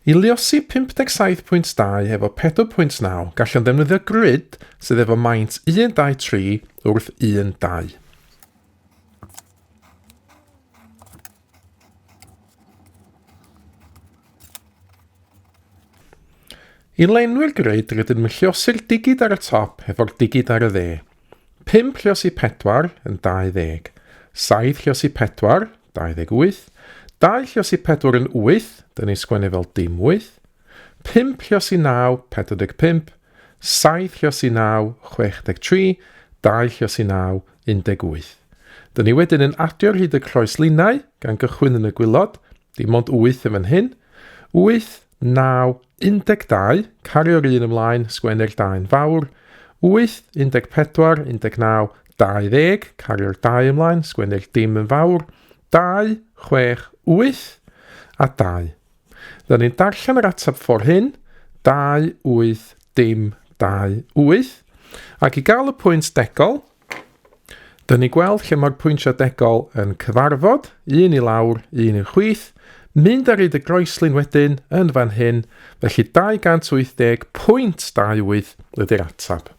I luosi 57.2 efo 4.9, gallwn ddefnyddio grid sydd efo maint 1, 2, 3 wrth 1, 2. I lenwi'r grid, rydym yn lluosi'r digid ar y top efo'r digid ar y dde. 5 lluosi 4 yn 20. 7 lluosi 4, 28. 2 lluosi 4 yn 8, dyn ni'n sgwennu fel dim 8. 5 lluosi 9, 45. 7 lluosi 9, 63. 2 lluosi 9, 18. Dyn ni wedyn yn adio'r hyd y croeslinau, gan gychwyn yn y gwylod, dim ond 8 yn fan hyn. 8, 9, 12, cario'r un ymlaen, sgwennu'r dau'n fawr, 8, 14, 19, 20, cario'r 2 ymlaen, sgwennu'r dim yn fawr, 2, 6, 8 a 2. Dyna ni'n darllen yr ateb ffordd hyn, 2, 8, dim, 2, 8. Ac i gael y pwynt degol, Dyn ni gweld lle mae'r pwyntiau degol yn cyfarfod, un i lawr, un i'r chwith, mynd ar hyd y groeslin wedyn yn fan hyn, felly 280.28 ydy'r ateb.